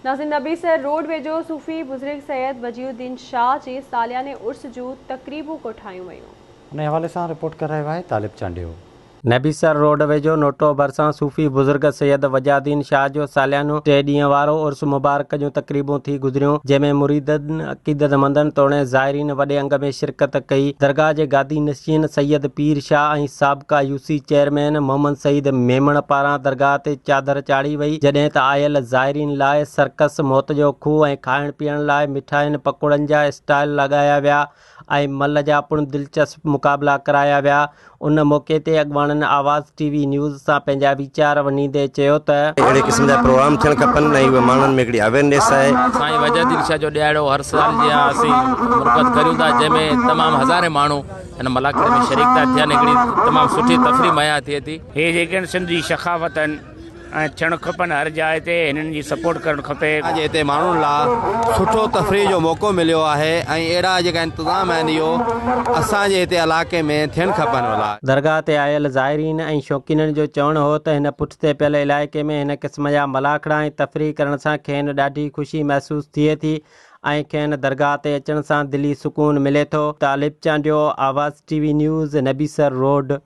ناظرين نبي سر روڊ ويجهو صوفي بزرگ سيد وجيه الدين شاهه جي سالياني عرس جون تقريبون ڪوٺايون ويون. انهي حوالي سان رپورٽ ڪري رهيو آهي طالب چانڊيو. نبي سر روڊ ويجهو نوٽو ڀرسان صوفي بزرگ سيد وجيه الدين شاهه جو ساليانو ٽي ڏينهن وارو عرس مبارڪ جون تقريبون ٿي گذريون، جنهن ۾ مريدن، عقيدتمندن توڻي زائرين وڏي انگ ۾ شرڪت ڪئي. درگاهه جي گادي نشين سيد پير شاهه ۽ سابقه يوسي چيئرمين محمد سعيد ميمڻ پاران درگاهه تي چادر چاڙهي وئي، جڏهن ته آيل زائرين لاء سرڪس، موت جو کوهه ۽ کائڻ پيئڻ لاء مٺاين پڪوڙن جا اسٽال لڳايا ويا ۽ ملهه جا پڻ دلچسپ مقابلا ڪرايا ويا. ان موقعي تي اڳواڻن آواز ٽي وي نيوز سان پنهنجا ويچار ونڊيندي چيو ته. اهڙي قسم جا پروگرام ٿيڻ کپن ۽ اهي ماڻهن ۾ هڪڙي اويرنيس آهي. سائين وجه الدين شاهه جو ڏهاڙو هر سال جيان اسين منعقد ڪريون ٿا جنهن ۾ تمام هزارين ماڻهو هن ملاکڙي ۾ شريڪ ٿا ٿين هڪڙي تمام سٺي تفريح مهيا ٿئي ٿي. هي جيڪي آهن سنڌ جي ثقافت آهن ۽ ٿيڻ کپن هر جاء تي هنن جي سپورٽ ڪرڻ کپي. اسان جي هتي ماڻهن لا سٺو تفريح جو موقعو مليو آهي ۽ اهڙا جيڪا انتظام آهن اهو اسان جي هتي علائقي ۾ ٿيڻ کپن ڀلا. درگاهه تي آيل زائرين ۽ شوقينن جو چوڻ هو ته هن پٺتي پيل علائقي ۾ هن قسم جا ملاکڙا ۽ تفريح ڪرڻ سان کين ڏاڍي خوشي محسوس ٿئي ٿي ۽ کين درگاهه تي اچڻ سان دلي سڪون ملي ٿو. Talib Chandio, Awaz T V news, Nabisar road.